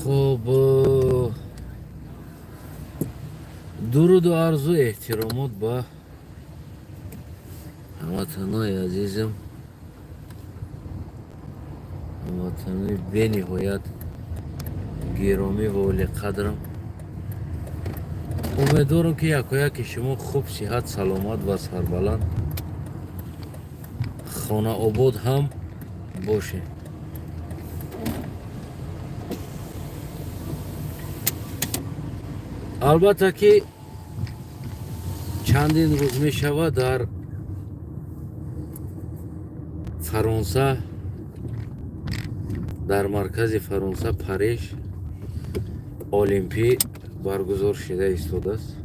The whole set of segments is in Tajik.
Хуб, дуруду арзу эҳтиромот ба ҳамватанои азизам, ҳамватанои бениҳоят гиромӣ ва олиқадрам. Умедворам, ки якояки шумо хуб, сиҳат, саломат ва сарбаланд, хонаобод ҳам бошед. Албатта ки чандин рӯз мешавад, дар Фаронса, дар маркази Фаронса, Париж, Олимпӣ баргузор шуда истодааст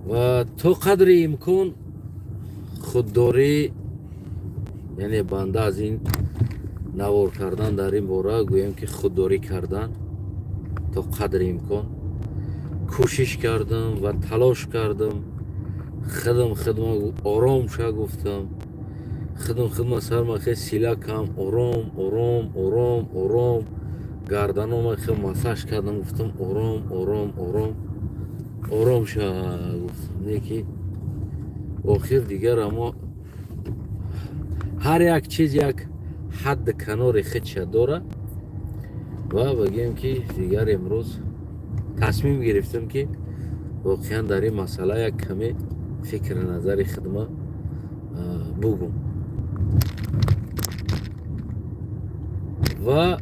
ва то қадри имкон худдорӣ, яъне банда аз ин навор кардан дар ин бора, гӯем ки худдорӣ кардан то қадри имкон кӯшиш кардам ва талош кардам. Худам худма ором ша гуфтам, худам худма сарма хе сила кам, ором, ором, ором, ором, гарданома хе массаж кардам, гуфтам: «Ором, ором, ором, ором ша», гуфтам. Не ки охир дигар амо ҳар як чиз як ҳадди канори худша дорад ва бигем ки дигар имрӯз тасмим гирифтам, ки воқеан дар ин масъала як каме фикри назари худма бугум. Ва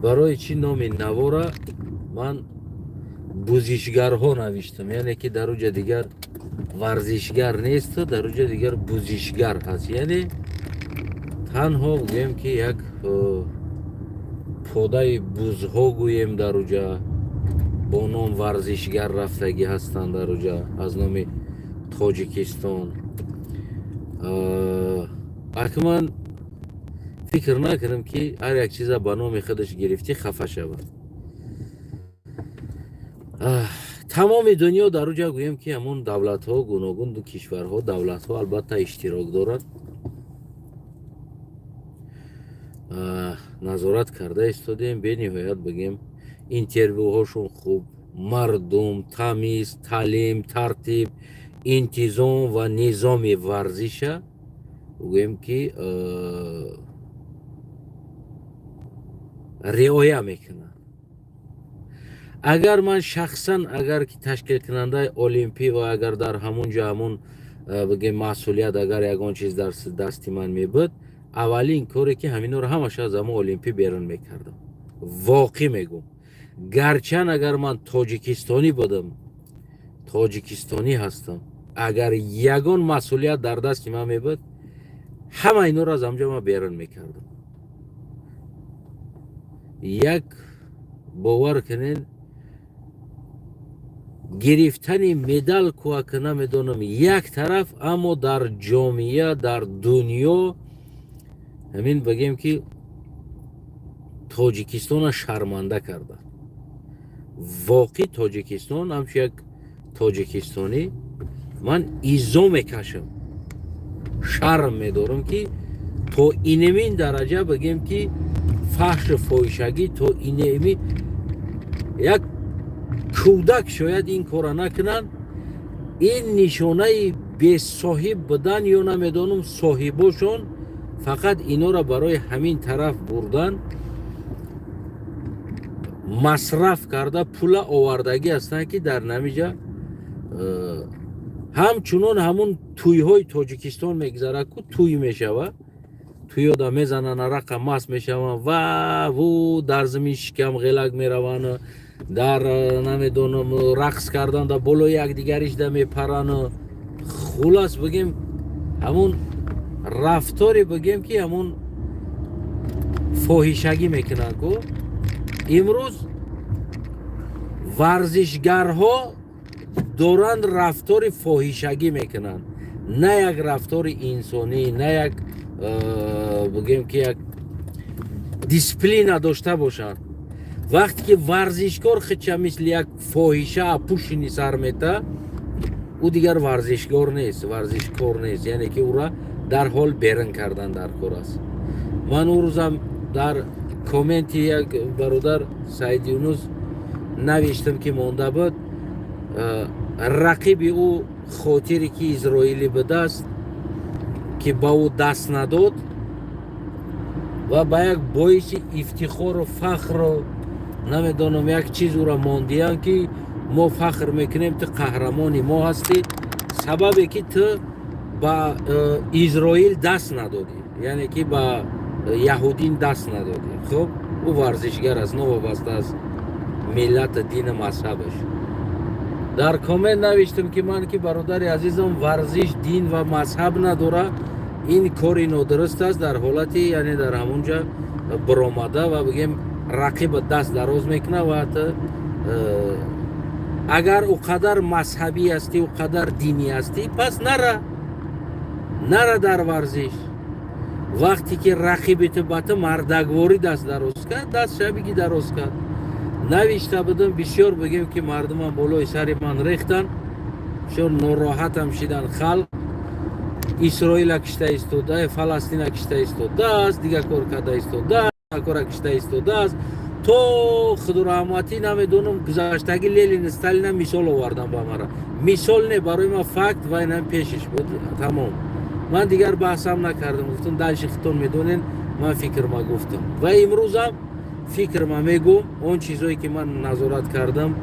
барои чӣ номи навора ман бузишгарҳо навиштам? Яъне ки дар уҷа дигар варзишгар нест, дар уҷа дигар бузишгар ҳаст. Яъне танҳо гӯем ки як подаи бузҳо, гӯем, дар уҷа бо ном варзишгар рафтагӣ ҳастанд дар уҷа аз номи Тоҷикистон. Акман фикр накунам, ки ҳар як чиза ба номи худаш гирифтӣ, хафа шавад. Тамоми дунё дар уҷа, гӯем ки ҳамон давлатҳо, гуногун кишварҳо, давлатҳо албатта иштирок дорад, назорат карда истодем. Бениҳоят, бигем, интервюҳошон хуб, мардум тамиз, таълим, тартиб, интизом ва низоми варзиша, гӯем ки, риоя мекунанд. Агар ман шахсан, агар ки ташкилкунандаи Олимпӣ ва агар дар ҳамун ҷо ҳамун, бигем, масъулият, агар ягон чиз дар дасти ман мебуд, аввалин коре ки ҳаминҳоро ҳамаша аз ҳамон Олимпӣ берун мекардам. Воқеъ мегӯм, гарчанд агар ман тоҷикистонӣ будам, тоҷикистонӣ ҳастам, агар ягон масъулият дар дасти ман мебуд, ҳама инҳоро аз ҳамҷо ман берун мекардам. Як бовар кунед, гирифтани медал кӯака намедонам як тараф, аммо дар ҷомеа, дар дунё ҳамин, бигем ки, Тоҷикистона шарманда карда. Воқеъ Тоҷикистон, ҳамчун як тоҷикистонӣ ман иззо мекашам, шарм медорам, ки то инемин дараҷа, бигем ки, фаҳшу фоҳишагӣ, то инеми як кӯдак шояд ин кора накунанд. Ин нишонаи бесоҳиб будан ё намедонам, соҳибошон фақат инора барои ҳамин тараф бурдан, масраф карда, пула овардагӣ ҳастанд, ки дар намиҷа ҳамчунон ҳамун тӯйҳои Тоҷикистон мегузарад ку, тӯй мешавад, тӯёда мезананд арақа, маст мешаванд ва ву дар замин шикам ғелак мераванд, дар намедонам, рақс кардан, дар болои якдигаришда мепарану хулас, бигем, ҳамун рафторе, бигем ки, ҳамун фоҳишагӣ мекунанд ку. Имрӯз варзишгарҳо доранд рафтори фоҳишагӣ мекунанд, на як рафтори инсонӣ, на як, бигем ки, як дисциплина дошта бошанд. Вақте ки варзишкор хича мисли як фоҳиша пӯшини сар мета, ӯ дигар варзишгор нест, варзишкор нест. Яъне ки ӯра дарҳол берун кардан дар кор аст. Ман он рӯзам дар комменти як бародар Саид Юнус навиштам, ки монда буд, рақиби ӯ хотире ки изроилӣ будааст, ки ба ӯ даст надод ва ба як боиси ифтихору фахру намедонам як чиз ӯро мондиянд, ки мо фахр мекунем, ту қаҳрамони мо ҳастӣ, сабабе ки ту ба Изроил даст надодӣ, яъне ки ба яҳудин даст надодӣ. Хуб, ӯ варзишгар аст, новобаста аз миллату дину мазҳабаш. Дар коммент навиштам, ки ман ки бародари азизам, варзиш дин ва мазҳаб надора, ин кори нодуруст аст. Дар ҳолати, яъне дар ҳамон ҷа биромада ва бигем, рақиба даст дароз мекунад ва ту агар ӯ қадар мазҳабӣ ҳастӣ, ӯ қадар динӣ ҳастӣ, пас нара, нара дар варзиш. Вақте ки рақиби ту ба ту мардакворӣ даст дароз кард, дастша биги дароз кард. Навишта будам, бисёр бигем, ки мардумам болои сари ман рехтанд, бисёр нороҳатам шидан халқ. Исроила кишта истода, Фаластина кишта истодааст, дигар кор карда истодааст, кора кишта истодааст, то худораҳматӣ намедонам гузаштаги Ленин, Сталина мисол овардам ба мара. Мисол не, барои ман факт ва инам пешиш буд, тамом. Ман дигар баҳсам накардам, гуфтам, дальше хитон медонен. Ман фикрма гуфтам ва имрӯзам фикрма мегӯм. Он чизҳое ки ман назорат кардам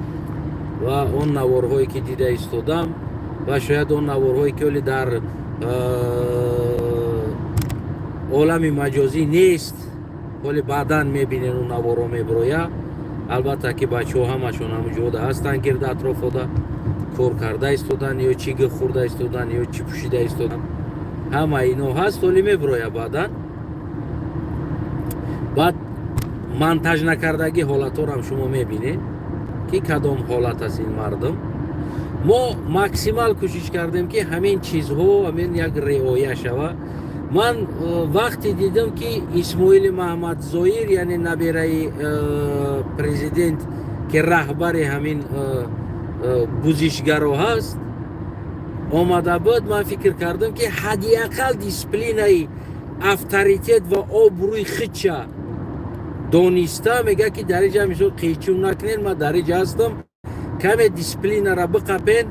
ва он наворҳое ки дида истодам ва шояд он наворҳое ки ҳоле дар олами маҷозӣ нест, ҳоле баъдан мебинен, он наворҳо мебироя. Албатта ки бачаҳо ҳамашон ҳамун ҷода ҳастанд, гирда атрофода кор карда истодан, ё чӣ гӣ хӯрда истодан, ё чӣ пӯшида истодан, ҳама ино ҳаст, ҳоле мебироя баъдан. Баъд монтаж накардагӣ ҳолатҳоро шумо мебинед, ки кадом ҳолат аст ин мардум. Мо максимал кӯшиш кардем, ки ҳамин чизҳо, ҳамин як риоя шава. Ман вақте дидам, ки Исмоили Маҳмадзоир, яъне набераи президент, ки раҳбари ҳамин бузишгаро ҳаст, омада буд, ман фикр кардам, ки ҳадди ақал дисциплинаи авторитет ва обрӯи хича дониста мегӯяд, ки дар иҷа мисол қийчун накунед, ман дар иҷа ҳастам, каме дисциплинара биқапен.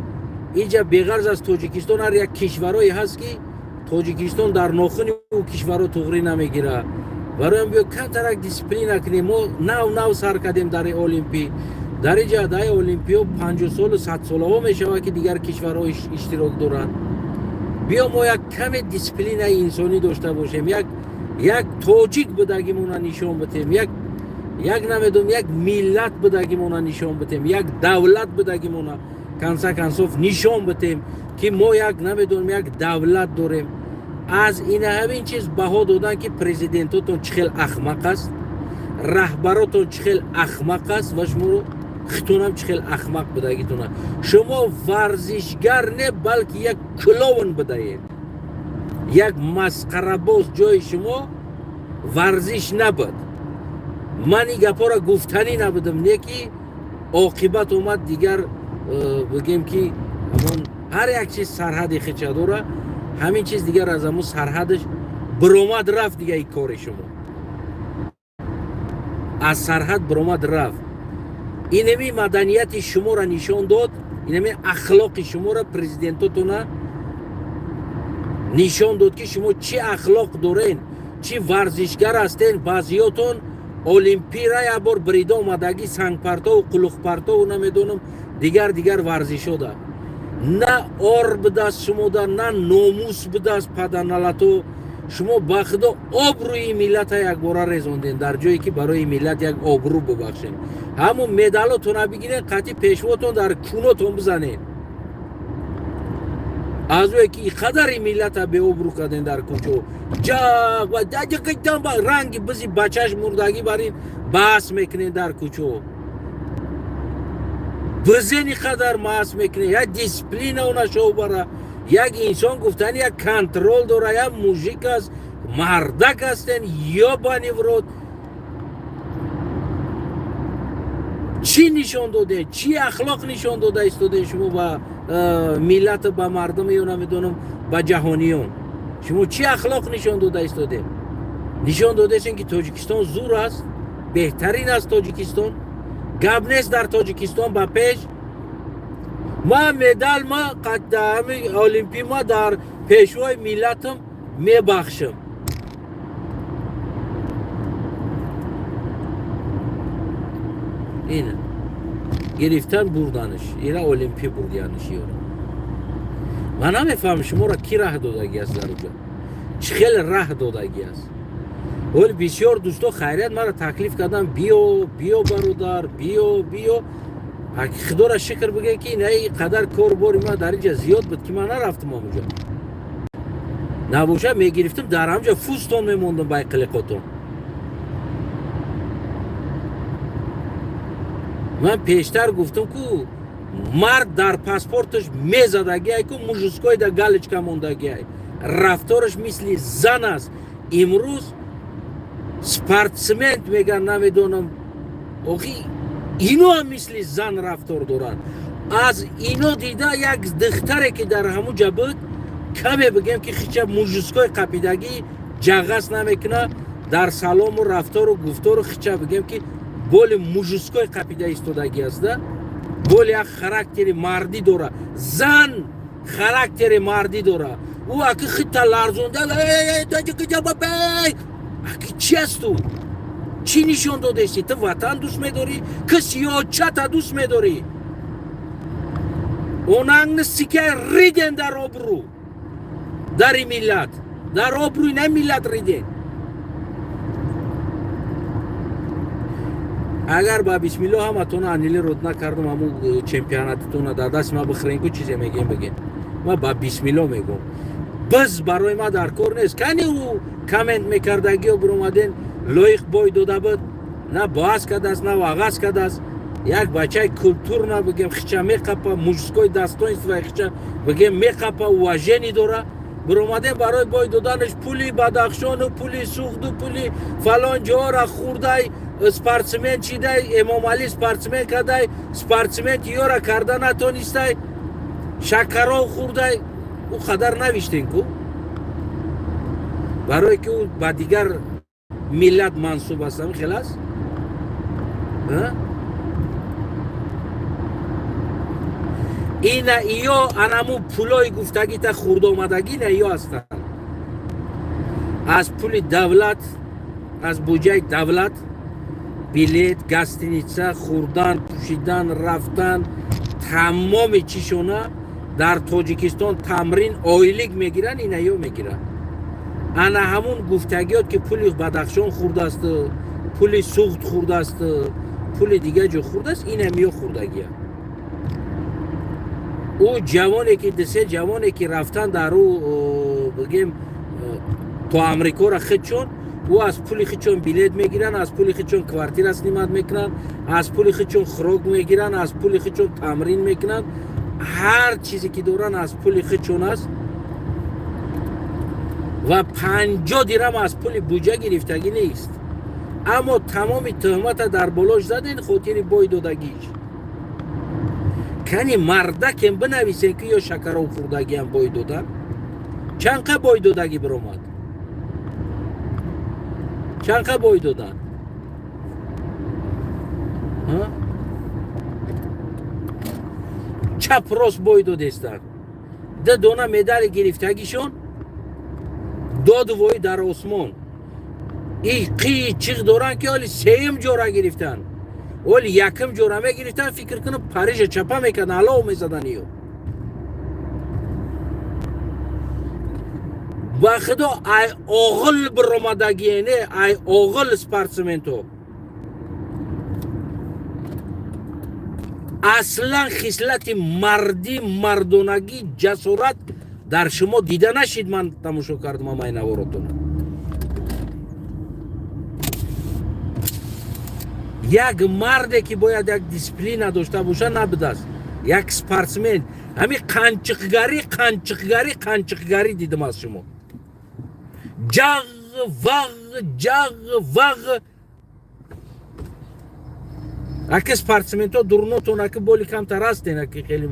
Иҷа беғарз аз Тоҷикистон ҳар як кишварое ҳаст, ки Тоҷикистон дар нохуни ӯ кишварро туғрӣ намегирад. Бароям биё камтарак дисциплина кунем. Мо нав нав сар кардем дар Олимпӣ. Дар иҷа даи Олимпиё 50 солу 100 солаҳо мешавад, ки дигар кишварҳо иштирок доранд. Биё мо як каме дисциплинаи инсонӣ дошта бошем, як тоҷик будагимона нишон битем, як намедонам, як миллат будагимона нишон битем, як давлат будагимона конце концов нишон битем, ки мо як намедонам, як давлат дорем. Аз ина ҳамин чиз баҳо додан, ки президентотон чӣ хел ахмақ аст, раҳбаротон чӣ хел ахмақ аст ва шуморо хитонам чӣ хел ахмақ будагитона. Шумо варзишгар не, балки як клоун будаед, як масқарабоз. Ҷои шумо варзиш набуд. Ман ин гапҳоро гуфтанӣ набудам, не ки оқибат омад дигар. Бигем, ки ҳамон ҳар як чиз сарҳади хича дора, ҳамин чиз дигар аз ҳамун сарҳадаш биромад рафт. Дига и кори шумо аз сарҳад биромад рафт. Инами маданияти шуморо нишон дод, инами ахлоқи шуморо, президентотона нишон дод, ки шумо чӣ ахлоқ дорен, чӣ варзишгар ҳастен. Баъзиётон олимпира як бор бирида омадагӣ, сангпартову қулуқпартову намедонам, дигар дигар варзишода. На ор будааст шумода, на номус будааст. Паданалато, шумо ба худо обрӯи миллата якбора резонден. Дар ҷое ки барои миллат як обрӯ бубахшем, ҳамун медалотона бигирен, қатъи пешвотон дар кунотон бизанед, аз ое ки қадари миллата беобрӯ карден. Дар кӯчо ҷақ ва ранги бизи бачаш мурдагӣ бар ин баҳс мекунед, дар кӯчо бизени қадар маҳс мекунед. Як дисциплина она бара, як инсон гуфтани як контроль дора, як мужик аст, мардак ҳастен. Ёбаный в рот, чӣ нишон доде, чӣ ахлоқ нишон дода истоде шумо ба миллату ба мардуми ё намедонам, ба ҷаҳониён? Шумо чӣ ахлоқ нишон дода истоде? Нишон додесем, ки Тоҷикистон зур аст, беҳтарин аст Тоҷикистон, гап нест дар Тоҷикистон. Ба пеш ман медал ма ами олимпӣ ма дар пешвои миллатам мебахшам. Ина гирифтан, бурданаш, ира олимпӣ бурдиянаш. Ёра ман намефаҳмам, шуморо кӣ раҳ додагӣ аст дар уҷа, чӣ хел раҳ додагӣ аст. Оли бисёр дӯсто хайрият маро таклиф кардам: «Биё, биё, бародар, биё, биё». Худоро шукр бигӯем, ки ина қадар кор бори ман дар инҷа зиёд буд, ки ман нарафтам омуҷа. Набоша, мегирифтам, дар ҳамҷа фустон мемондам бай қилиқотон. Ман пештар гуфтам, ку мард дар паспорташ мезадагиай, ку мужской да галочка мондагиай, рафтораш мисли зан аст. Имрӯз спортсмен меган, намедонам, охи ино ҳам мисли зан рафтор доранд. Аз ино дида, як духтаре, ки дар ҳамун ҷа буд, каме бигем, ки хича мужской қапидагӣ ҷағғас намекуна, дар салому рафтору гуфтору хича бигем, ки боли мужской қапида истодагӣ аст, да боли як характери мардӣ дора. Зан характери мардӣ дора. Ӯ аки хита ларзонда, аки чи асту? Чӣ нишон додести? Ту ватан дӯст медорӣ, ки сиёчата дӯст медорӣ? Онангни сикай риден дар обрӯ дари миллат, дар обрӯи на миллат риден. Агар ба бисмилло ҳаматона анили род накардам, ҳамун чемпионатитона дар дасти ма бихӯрен, ку чизе мегем, бигем. Ма ба бисмилло мегӯм, биз барои ма дар кор нест. Кани ӯ коммент мекардагиё биромаден, лоиқ бой дода буд, на баҳс кардааст, на вағаз кардааст. Як бачаи культурно, бигем, хича меқапа, мужской достоинство хича, бигем, меқапа, уважение дора. Биромадем, барои бой доданаш пули Бадахшону, пули Суғду, пули фалон ҷоора хӯрдай, спортсмен чидай, Эмомалӣ спортсмен кардай, спортсмен ёра карда натонистай, шакаров хӯрдай. Ӯ қадар навиштен ку, барое ки ӯ ба дигар миллат мансуб аст. Ҳамин хел аст. Ина иё анаму пулои гуфтагита хурдомадагӣ, на иё ҳастанд. Аз пули давлат, аз буҷаи давлат билет, гостиница, хӯрдан, пӯшидан, рафтан, тамоми чишона дар Тоҷикистон тамрин, ойлик мегиранд, ина ё мегиранд. Ана ҳамун гуфтагиёт, ки пули Бадахшон хӯрдааст, пули Суғд хӯрдааст, пули дигар ҷо хӯрдааст, инам ё хӯрдагия. Ӯ ҷавоне, ки дисе ҷавоне, ки рафтан дар ӯ, бигем, то Амрикоро хидчон, ӯ аз пули хидчон билет мегиранд, аз пули хидчон квартира снимать мекунанд, аз пули хидчон хӯрок мегиранд, аз пули хидчон тамрин мекунанд. Ҳар чизе ки доранд, аз пули хидчон аст ва 50 дирам аз пули буҷа гирифтагӣ нест. Аммо тамоми тӯҳмата дар болош заден хотири бой додагиш. Кани мардакем бинависем, ки ё шакаров хӯрдагиам бой додан. Чанд қа бой додагӣ биромад? Чанд қа бой додан? Ҳа? Чап рост бой додестанд. Ду дона медали гирифтагишон доду вой дар осмон и қии чиғ доранд, ки оли сеюм ҷора гирифтанд. Оли якум ҷора мегирифтанд, фикр кунам, Парижа чапа мекардан, алов мезадан. Ё ба худо, ай оғил биромадагие, не ай оғил спортсменто. Аслан хислати мардӣ, мардонагӣ, ҷасорат дар шумо дида нашид. Ман тамошо кардам амай наворотона. Як марде, ки бояд як дисциплина дошта боша, набудааст. Як спортсмен ҳамин қанчиқгарӣ, қанчиқгарӣ, қанчиқгарӣ дидам аз шумо. Ҷағ вағ, ҷағ вағ. Аки спортсменто дурнотон, аки боли камтар ҳастен, аки хеле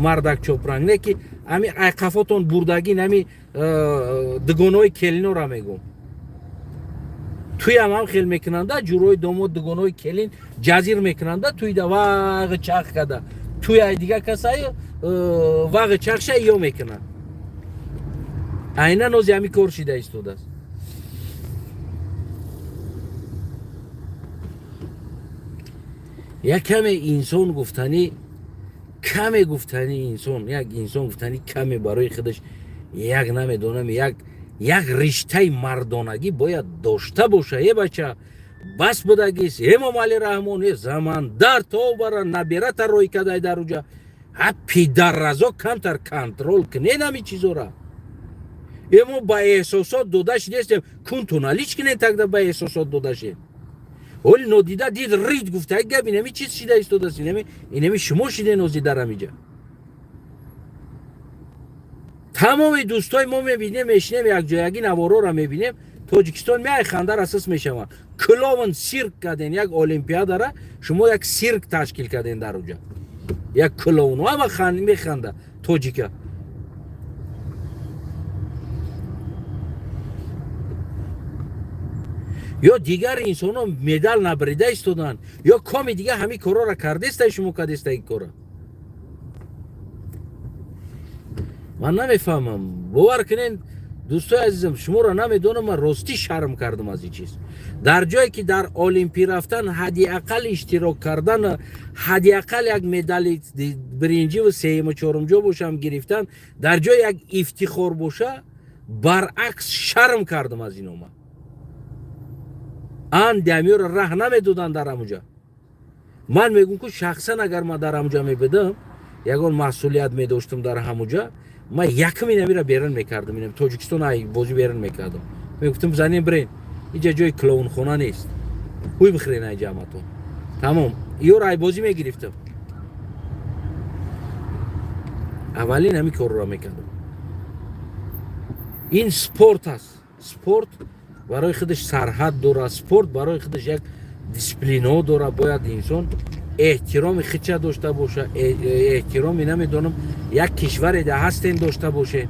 мардак чопранг не, ки ами айқафотон бурдагин, ами дугонои келинора мегум. Туям ҳам хел мекунанда, ҷурои домод, дугонои келин ҷазир мекунанда, туйда вағи чах када. Туй дига касай вағи чахша ё мекунанд. Айнан ози ҳами кор шида истодааст. Як каме инсон гуфтанӣ, каме гуфтанӣ инсон, як инсон гуфтанӣ, каме барои худаш як намедонам, як риштаи мардонагӣ бояд дошта боша. Е бача, бас будагист. Эмомалӣ Раҳмон, е замандар то бара набирата рой кадай дар уҷа. Ҳа, пидарразо, камтар контрол кунед ҳами чизора. Е, мо ба эҳсосот дода шидестем, кунтуналич кунед, тогда ба эҳсосот дода шед. Оли нодида дид рид гуфта гап инами чиз шида истодааст, инами шумо шиде нози дар ҳамиҷа. Тамоми дӯстои мо мебинем, мешинем якҷоягӣ, наворора мебинем, Тоҷикистон меай, хандара сис мешаванд. Клоун сирк карден, як олимпиадара шумо як сирк ташкил карден дар уҷа, як клоун, ҳама механда тоҷика. Ё дигар инсонҳо медал набрида истоданд, ё коми дига ҳамин корора кардестай, шумо кардестай кора. Ман намефаҳмам, бовар кунед, дӯстои азизам, шуморо намедонам, ман ростӣ шарм кардам аз ин чиз. Дар ҷое ки дар олимпӣ рафтан, ҳадди ақал иштирок кардан, ҳадди ақал як медали биринҷиву сеюму чорумҷо бошам гирифтан, дар ҷое як ифтихор боша, баръакс шарм кардам аз ин омад. Ан диамёро раҳ намедоданд дар ҳамуҷа. Ман мегӯм, ку шахсан агар ман дар ҳамуҷа мебудам, ягон масъулият медоштам дар ҳамуҷа, ман якум инамира берун мекардам, инам Тоҷикистон ай бозӣ берун мекардам. Мегуфтам: занем, бирен, иҷа ҷои клоунхона нест, ҳуй бихӯрен ай ҷамъатон, тамом. Ёро ай бозӣ мегирифтам, аввалин ҳамин корро мекардам. Ин спорт аст, спорт барои худаш сарҳад дорад, спорт барои худаш як дисциплинаҳо дорад. Бояд инсон эҳтироми хича дошта боша, эҳтироми намедонам як кишваре да ҳастем дошта боше.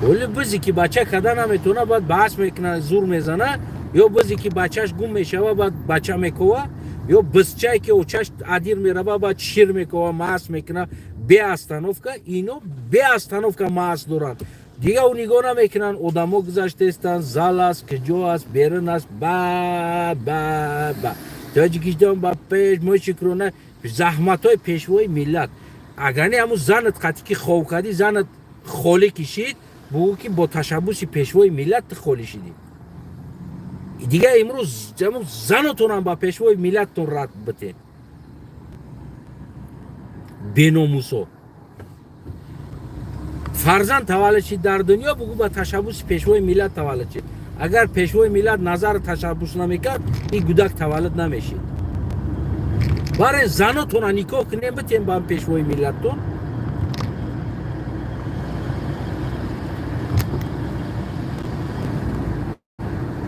Оли бизе ки бача када наметавона, баъд баҳс мекуна, зур мезана, ё бизе ки бачаш гум мешава, баъд бача мекова, ё бизчае ки очаш адир мерава, баъд шир мекова, маҳс мекуна беостановка. Ино беостановка маҳс доранд, дига ӯ нигоҳ намекунанд, одамо гузаштаистанд, зал аст, киҷо аст, берун аст, ба ба ба Тоҷикистон ба пеш, мо шукрона заҳматҳои пешвои миллат. Агар не, ҳамун занат қатӣ ки хов кардӣ, занат холӣ кишид, бугӯ ки бо ташаббуси пешвои миллат ту холӣ шидӣ. Дига имрӯз ҳамун занатонам ба пешвои миллаттон рад битен, беномусо. Фарзанд таваллуд шид дар дунё, бугӯ ба ташаббуси пешвои миллат таваллуд шид. Агар пешвои миллат назар ташаббус намекард, ин гудак таваллуд намешид. Баре занотона никоҳ кунем, битем ба пешвои миллаттон.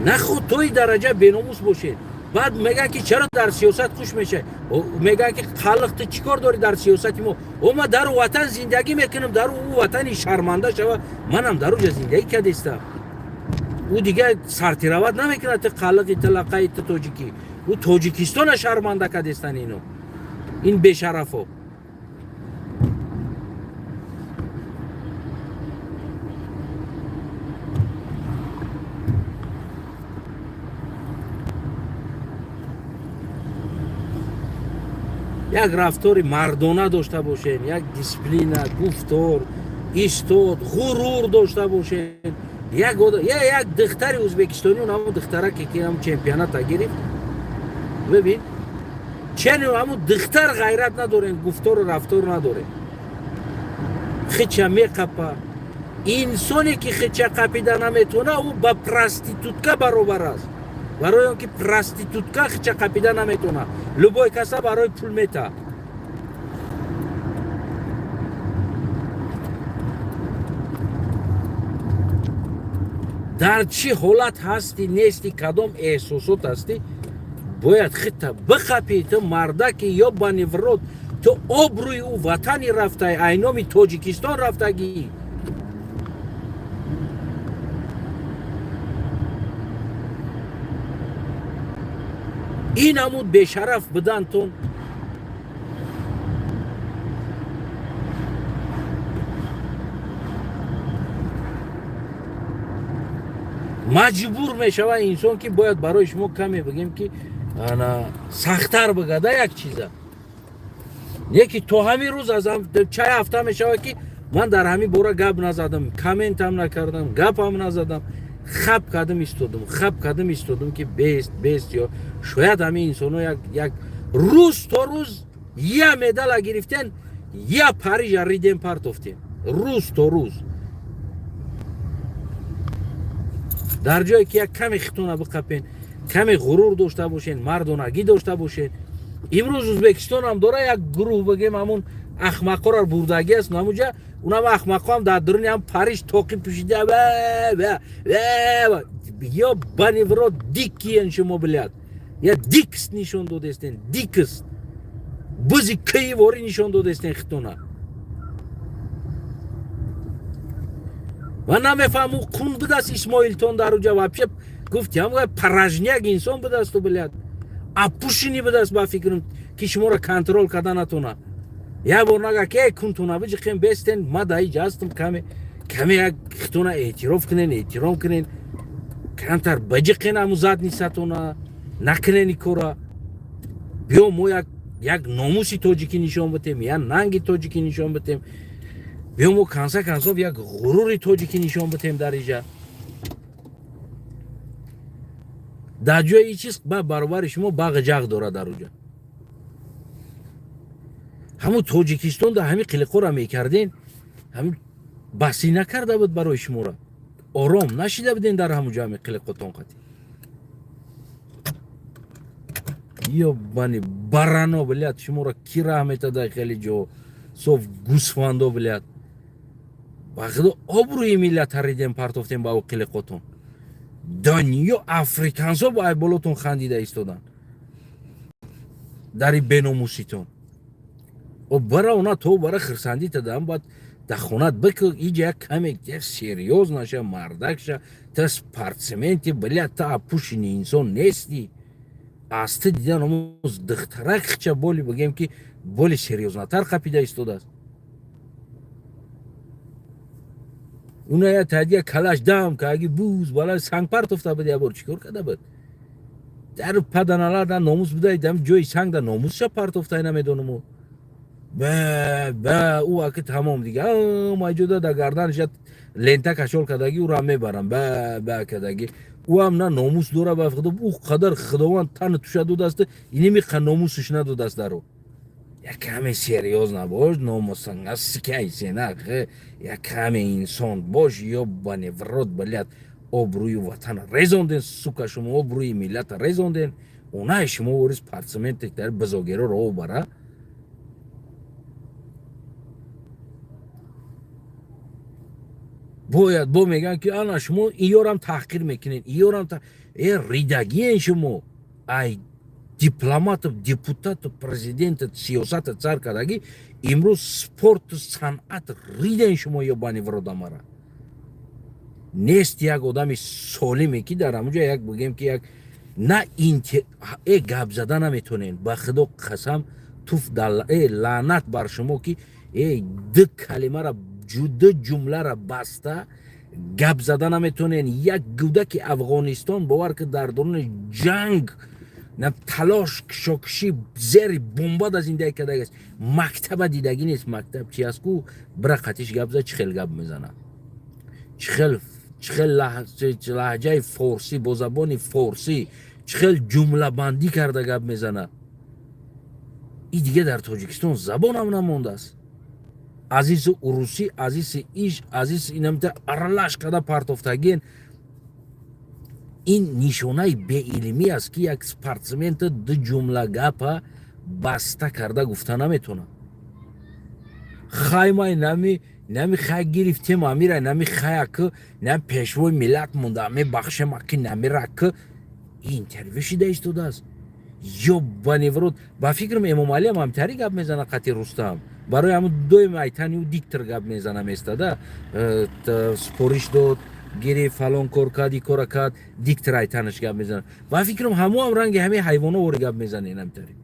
Наход тои дараҷа беномус бошед. Баъд мегӯянд, ки чаро дар сиёсат хуш мешавад, мегӯянд, ки қалиқ, ту чӣ кор дорӣ дар сиёсати мо? О, ман дар ватан зиндагӣ мекунам, дар ӯ ватани шарманда шава, манам дар уҷа зиндагӣ кардистам. Ӯ дига сартирават намекунад, ту қалиқи, ту лақаи, ту тоҷикӣ. Ӯ Тоҷикистона шарманда кардистан ино, ин бешарафо. Як рафтори мардона дошта бошем, як дисциплина, гуфтор, истод, ғурур дошта бошем. Як духтари ӯзбекистонӣ, ҳамун духтараке ки ҳамун чемпионата гирифт, бибин, чени ҳамун духтар ғайрат надорем, гуфтору рафтор надорем, хича меқапа. Инсоне ки хича қапида наметавона, ӯ ба проститутка баробар аст, барои он ки проститутка хича қапида наметавона, любой каса барои пул мета. Дар чӣ ҳолат ҳастӣ, нести, кадом эҳсосот ҳастӣ, бояд хита биқапӣ. Ту мардаки ё баниврот, ту обрӯи ӯ ватани рафтай, айноми Тоҷикистон рафтагӣ. Ин ҳамун бешараф будантон. Маҷбур мешавад инсон, ки бояд барои шумо каме бигем, ки ана сахттар бигада як чиза. Яки то ҳамин рӯз аз чай ҳафта мешавад, ки ман дар ҳамин бора гап назадам, комментам накардам, гапам назадам, хап кардам истодам, хап кардам истодам, ки бест, бест. Ё шояд ҳамин инсонҳо як рӯз то рӯз я медала гирифтен, я Парижа ридем, партофтем. Рӯз то рӯз дар ҷое ки як каме хитуна биқапен, каме ғурур дошта бошен, мардонагӣ дошта бошен. Имрӯз Ӯзбекистонам дора як гурӯҳ, бигем, ҳамун ахмақҳоро бурдагӣ аст намуҷа. Унам ахмақҳоам дар дуруни ҳам Париж тоқи пӯшида. Ёбаный в рот, дикий ен шумо, блядь. Я дикость нишон додестен, дикость, бузи киеворӣ нишон додестен хитуна. Ва намефаҳму, қун будаст Исмоилтон дар уҷа. Вообще гуфтиам, порожняк инсон будасту, блядь, опущенный будаст. Ба фикрам, ки шуморо контроль карда натона. Як бор нага ки кунтуна биҷиқем, бестен, ма дар иҷа ҳастам. Каме каме як хитуна эътироф кунен, эҳтиром кунен, камтар биҷиқен, ҳаму задница тона накунен и кора. Биё, мо як номуси тоҷикӣ нишон битем, як нанги тоҷикӣ нишон битем. Биё, мо конце концов як ғурури тоҷикӣ нишон битем дар иҷа. Дар ҷои ин чиз ба баробари шумо бағи ҷағ дорад. Дар уҷа ҳамун Тоҷикистон дар ҳамин қилиқора мекарден, ҳамин басӣ накарда буд барои шуморо, ором нашида буден дар ҳамун ҷо ҳамин қилиқотон қатӣ. Ёбаный барано, блядь, шуморо ки раҳ метада? Хеле ҷо соф гусфандо, блядь. Ба худо, обрӯи миллата ридем, партофтем ба ӯ қилиқотон. Дунё африкансо ба айболотон хандида истоданд дари беномуситон. О, бара она то бара хирсандӣ тадам, баъд дар хонат бикӯ. Иҷа як каме серьёз наша, мардак ша. Та спортсменти, блядь, та опущенный инсон нестӣ. Аз ту дидан омӯз духтарак хича боли, бигем, ки боли серьёзно тар қапида истодааст. Уна я тадия калаш дам каги буз бала санг партофта буд. Ябор чӣ кор карда буд? Дар паданаларда номус буда, дам ҷои санг да номусша партофта, намедонаму. Ба ба ӯ аки тамом дига майҷода да гарданша лента кашол кардаги, ӯро мебарам ба ба кардаги. Ӯ ҳам на номус дора. Ба худо, ӯ қадар Худованд тани туша додааст, иними қа номусаш надодааст. Даро як каме серьёз набош, номусанга сикайсена, як каме инсон бош. Ёбаный в рот, блядь, обрӯи ватана резонден, сука. Шумо обрӯи миллата резонден. Онаи шумо ворис спортсменте дар бизогеро роҳ бара. Бояд бо мегӯянд, ки ана шумо иёрам таҳқир мекунед, иёрам э ридагиен шумо. Ай дипломату, депутату, президенту, сиёсата цар кардагӣ, имрӯз спорту санъат риден шумо. Ёбаный в рот амара нест як одами солиме, ки дар ҳамуҷа як, бигем, ки як на э гап зада наметонен. Ба худо қасам, туф э лаънат бар шумо, ки э ду калимара, ду ҷумлара баста гап зада наметонен. Як гудаки Афғонистон, бовар ки, дар дуруни ҷанг на талош, кишокишӣ, зери бомба да зиндагӣ кардагиаст, мактаба дидагӣ нест. Мактаб чи аст ку? Бира қатиш гап зад, чӣ хел гап мезанад, чӣ хел лаҳҷаи форсӣ, бо забони форсӣ чӣ хел ҷумлабандӣ карда гап мезанад. И дига дар Тоҷикистон забонам намондааст. Азизи урусӣ, азизи иш, азиз инамита аралаш карда партофтагиен. Ин нишонаи беилмӣ аст, ки як спортсмента ду ҷумла гапа баста карда гуфта наметонад. Хаймай нами хай гирифтем, амира нами хаяк, нами пешвои миллат монда, мебахшем, аки намирак интервю шида истодааст. Ёбаный в рот, ба фикрам, Эмомалиам ҳамтари гап мезана қати Рустам. Барои ҳамн доим айтани ӯ диктор гап мезана, местада. Спориш дод. Гирифт, фалон кор кард, и кора кард, диктор айтанаш гап мезанад. Ва фикрам, ҳамоам ранги ҳамаи ҳайвоно вори гап мезанед. Намтари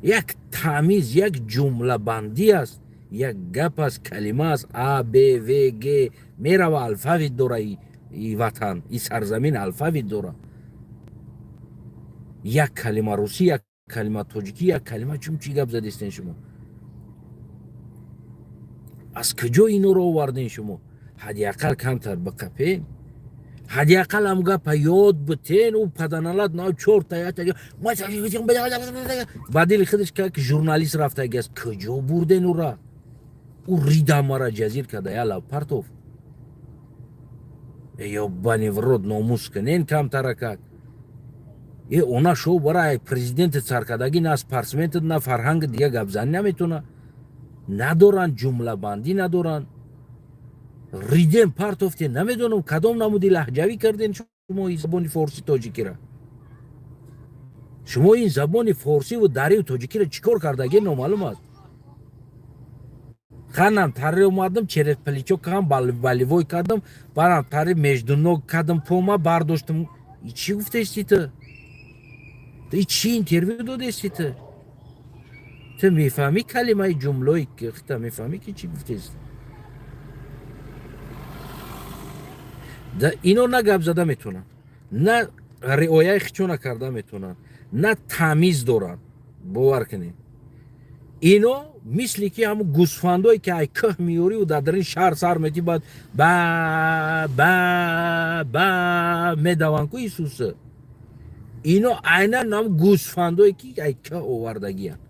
як тамиз, як ҷумлабандӣ аст, як гап аст, калима аст, а, б, в, г мерава, алфавит дора. И ватан, и сарзамин алфавит дора. Як калима русӣ, як калима тоҷикӣ, як калима чун чӣ гап задистен шумо? Аз куҷо инора оварден шумо? Ҳадди ақал камтар биқапен, ҳадди ақал ҳам гапа ёд битен. Ӯ паданалат на чорта ба дили худаш как журналист рафтаги аст. Куҷо бурден ӯра? Ӯ ридамара ҷазир карда, яла партов. Ёбани в рот, номус кунен камтаракак. Е, она шоу бара президенти царкардагӣ, на спортсменти, на фарҳанги дига гапзанӣ наметона, надоранд, ҷумлабандӣ надоранд. Ридем, партофтен, намедонам, кадом намуди лаҳҷавӣ карден шумо забони форси тоҷикира. Шумо ин забони форсиву дариву тоҷикиро чӣ кор кардаги, номаълум аст. Ханам тари омадам, через плечо кардам, болевой кардам, барам тари между ног кардам, пома бардоштам. Чӣ гуфтаисти ту? Ту чӣ интервю додести? Ту мефаҳмӣ калимаи ҷумлои хита? Мефаҳмӣ, ки чӣ гуфтаисти? Ино на гап зада метавонанд, на риояи хичона карда метавонанд, на тамиз доранд. Бовар кунед, ино мисли ки ҳамун гӯсфандое, ки ай кӯҳ меёриву дар дарин шаҳр сар метӣ, баъд ба ба ба медаванд ку Исуса. Ино айнан ҳам гӯсфандое, ки ай кӯҳ овардагиянд.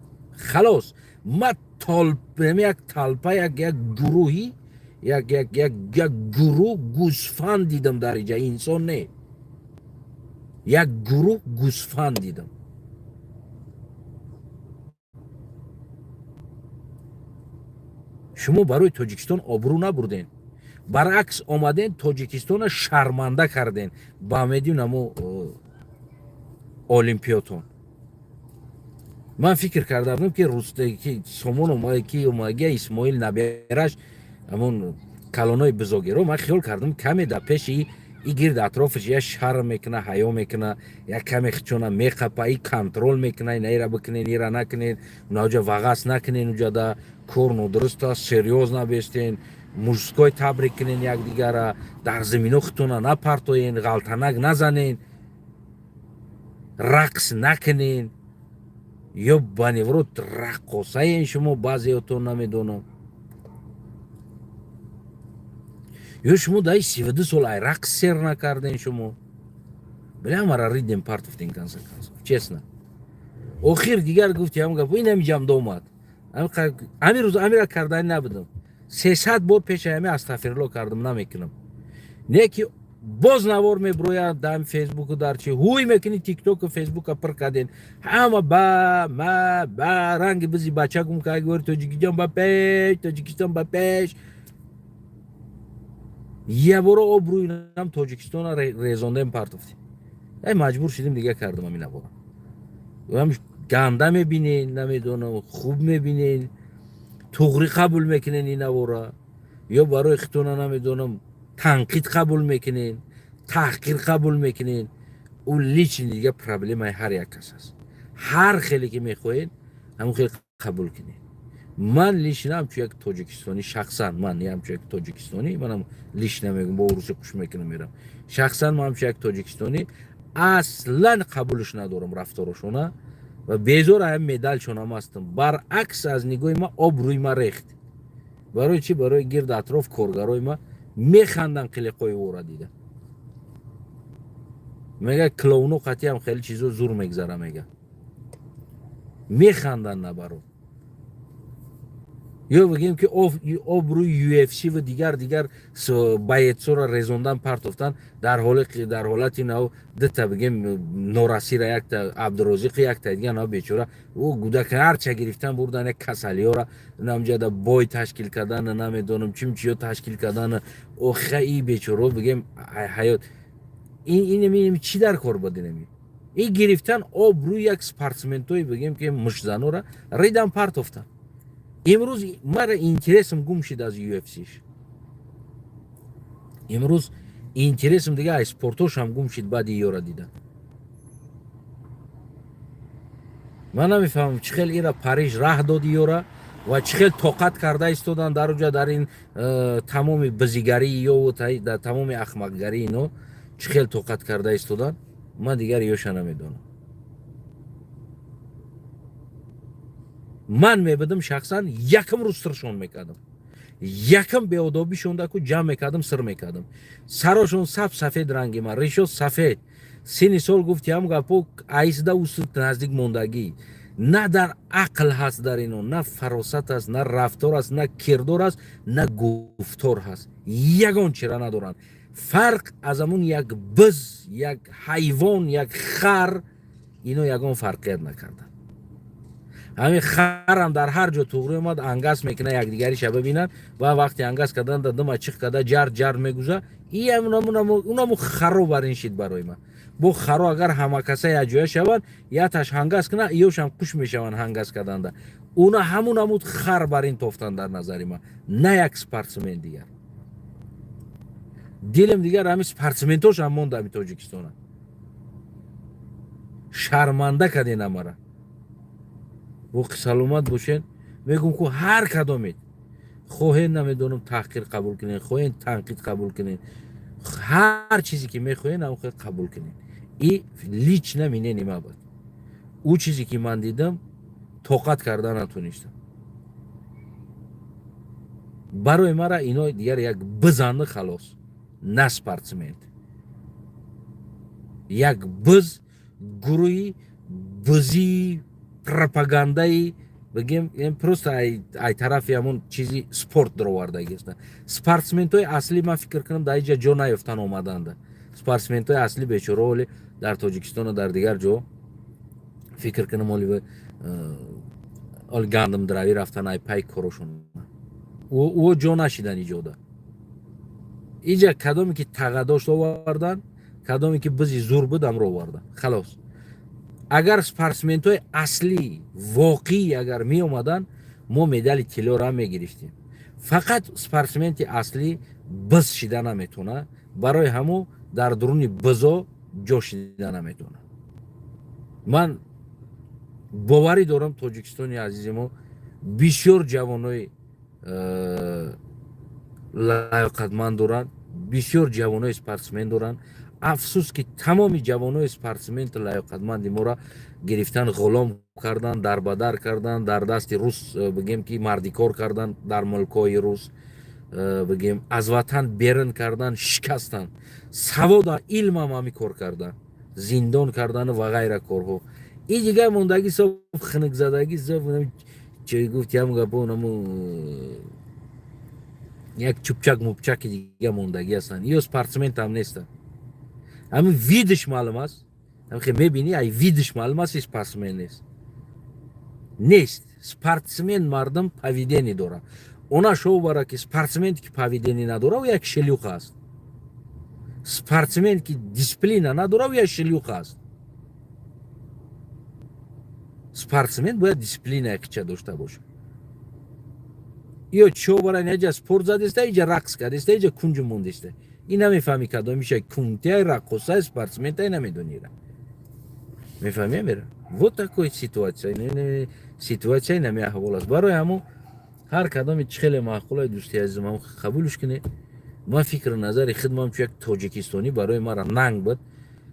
Халос, ма як толпа, як гурӯҳи, як гурӯҳ гӯсфанд дидам дар иҷа, инсон не, як гурӯҳ гӯсфанд дидам. Шумо барои Тоҷикистон обрӯ набурден, баръакс, омаден, Тоҷикистона шарманда карден ба медин амо олимпиотон. Ман фикр карда будам, ки Сомон ки омагия, Исмоил набераш, ҳамон калонои бизогеро. Ман хиёл кардам, каме дар пеши и гирд атрофаш я шарм мекуна, ҳаё мекуна, як каме хичона меқапа, и контроль мекуна, ира бикунен, ира накунен, унаҷа вағас накунен, уҷада кор нодуруст аст, серьёз набестен, мужской табрик кунен якдигара, дар замино хитона напартоен, ғалтанак назанен, рақс накунен. Ё баневрот, раққосаен шумо баъзеотон, намедонам. Ё шумо даи 32 сол ай рақс сер накарден шумо? Бля, мара ридем, партофтен, конце концов, честно. Охир дигар гуфти ҳам гап, ин ҳами ҷамда омад. Ҳамин рӯз амира кардани набудам, 300 бор пеши ҳами астағфирулло кардам, намекунам. Не ки боз навор меброяд дар фейсбуку, дар чи ҳуй мекунӣ, тиктоку фейсбука пир карден, ҳама ба ма ба ранги бизи бача гум кард. Гӯри Тоҷикистон ба пеш, Тоҷикистон ба пеш. Ябора обрӯи Тоҷикистона резондем, партофтем. Ай, маҷбур шудем, дига кардам ҳамин навора. Ганда мебинен, намедонам, хуб мебинен, туғрӣ қабул мекунен ин навора ё барои хитона, намедонам, танқид қабул мекунен, таҳқир қабул мекунен, ӯ личный дига проблемаи ҳар як кас аст. Ҳар хеле ки мехоҳед, ҳамон хеле қабул кунед. Ман лично ҳамчун як тоҷикистонӣ, шахсан ман ҳамчун як тоҷикистонӣ, манам лично мегӯм, бо уруси хуш мекунам, мерам, шахсан ман ҳамчун як тоҷикистонӣ аслан қабулш надорам рафторошона ва безор ҳам медалшонам ҳастам. Баръакс, аз нигоҳи ма обрӯи ма рехт. Барои чӣ? Барои гирд атроф коргарои ма механданд қилиқои ӯра дида. Мега, клоуно қатъиам хеле чизо зур мегзара, мега, механданд набаро. Ё бигем, ки обрӯи UFC ва дигар дигар боецора резондан, партофтан дар ҳолати нав дита, бигем, норасира, якта Абдурозиқи, якта дига нав бечора ӯ гудака ҳарча гирифтан, бурдан, як касалиёра намҷада бой ташкил кардан, намедонам, чим чиё ташкил кардан. Охира и бечоро, бигем, ҳаёт ин чӣ дар кор буд? Инами ин гирифтан обрӯи як спортсментое, бигем, ки муштзанора ридан, партофтан. Имрӯз мара интересам гум шид аз UFC-ш. Имрӯз Интересам дига ай спортошам гум шид баъди ёра дидан. Ман намефаҳмам, чӣ хел ира Париж раҳ доди ёра ва чӣ хел тоқат карда истодан дар уҷа, дар ин тамоми бизигарии ёву дар тамоми ахмақгарии ино чӣ хел тоқат карда истодан, ман дигар ёша намедонам. Ман мебудам, шахсан якм рӯз сиршон мекардам, якм беодобишондаку ҷамъ мекардам, сир мекардам. Сарошон саб сафед, ранги ман решо сафед, сини сол гуфти ҳам гапо айсда усуд наздик мондагӣ. На дар ақл ҳаст дар ино, на фаросат аст, на рафтор аст, на кирдор аст, на гуфтор ҳаст. Ягон чира надоранд. Фарқ аз ҳамун як биз, як ҳайвон, як хар ино ягон фарқият накарданд. Ҳамин харам дар ҳар ҷо туғри омад, ангас мекуна, якдигариша бибинад ва вақти ангас кардан да дума чихт карда, ҷар ҷар мегуза. Унаму харо бар ин шид барои ман. Бо харо агар ҳамакаса якҷоя шаванд, яташ ҳангас кунад, иёшам қуш мешаванд ҳангас карданда. Уна ҳамун намуд хар бар ин тофтан дар назари ман, на як спортсмен. Дигар дилам дигар ҳамин спортсментошам монд. Ҳами Тоҷикистона шарманда карден амара. Боқи саломат бошед. Мегӯм, ку ҳар кадомед хоҳед, намедонам, таҳқир қабул кунед, хоҳед, танқид қабул кунед, ҳар чизе ки мехоҳед, ҳамон қабул кунед. И лично мнение ма буд. Ӯ чизе ки ман дидам, тоқат карда натонистам. Барои мара ино дигар як бизанду халос, на спортсмен, як биз, гурӯҳи бизии пропагандаи бигем, просто ай тарафи ҳамон чизи спорт даровардагӣ астанд. Спортсментҳои аслӣ, ман фикр кунам, дар инҷа ҷо наёфтан омаданда. Спортсментҳои аслӣ бечора оли дар Тоҷикистону дар дигар ҷо, фикр кунам, оли гандумдравӣ рафтан, ай пай корошон ӯ ҷо нашидан иҷода. Иҷа кадоме ки таға дошт овардан, кадоме ки бизи зур буд, амро овардан, халос. Агар спортсментҳои аслӣ воқеӣ агар меомаданд, мо медали тиллоро ҳам мегирифтем. Фақат спортсменти аслӣ биз шида наметавонад, барои ҳамо дар дуруни бизо ҷо шида наметавонад. Ман боварӣ дорам, Тоҷикистони азизи мо бисёр ҷавонои лаёқатманд доранд, бисёр ҷавонои спортсмен доранд. Афсӯс, ки тамоми ҷавонои спортсмену лаёқатманди моро гирифтан, ғулом кардан, дарбадар кардан, дар дасти рус бигем ки мардикор кардан, дар мулкҳои рус бигем, аз ватан берун кардан, шикастан, савода илмам ҳами кор кардан, зиндон кардану ва ғайра корҳо. И дигар мондагӣ соф хунукзадагӣ, соф чӣ гуфти ҳам гапо, наму як чупчак мупчаки дига мондагӣ ҳастанд. Ё спортсментам нестанд. Ҳамин видаш маълум аст, ҳамхе мебинӣ, ай видаш маълум аст, спортсмен нест, нест. Спортсмен мардум поведение дорад. Она шоу бара ки спортсмен ки поведение надора, ӯ як шлюха аст. Спортсмен ки дисциплина надора, ӯ як шлюха аст. Спортсмен бояд дисциплина якча дошта бошад. Ё чо бара иҷа спорт задеста, иҷа рақс кардеста, иҷа кунҷу мондеста. И намефаҳми кадомиша кунтия, раққоса, спортсмента намедонира. Мефаҳми мера? Вот такой ситуация, ситуация нами аҳвол аст. Барои ҳамон ҳар кадоми чӣ хеле маъқулай, дӯсти азизам, ҳам қабулш кунед. Ман фикру назари худмам чу як тоҷикистонӣ, барои мара нанг буд,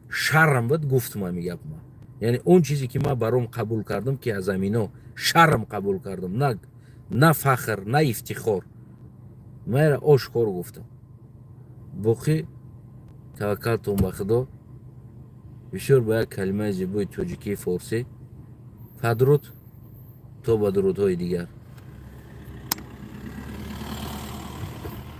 шарм буд, гуфтум ҳами гапма. Яъне он чизе ки ман баром қабул кардам, ки аз амино шарм қабул кардам, на фахр, на ифтихор, манро ошкор гуфтам. Боқӣ таваккалтон ба Худо. Бисёр ба як калимаи зебои тоҷикии форсӣ, падруд, то ба дурудҳои дигар.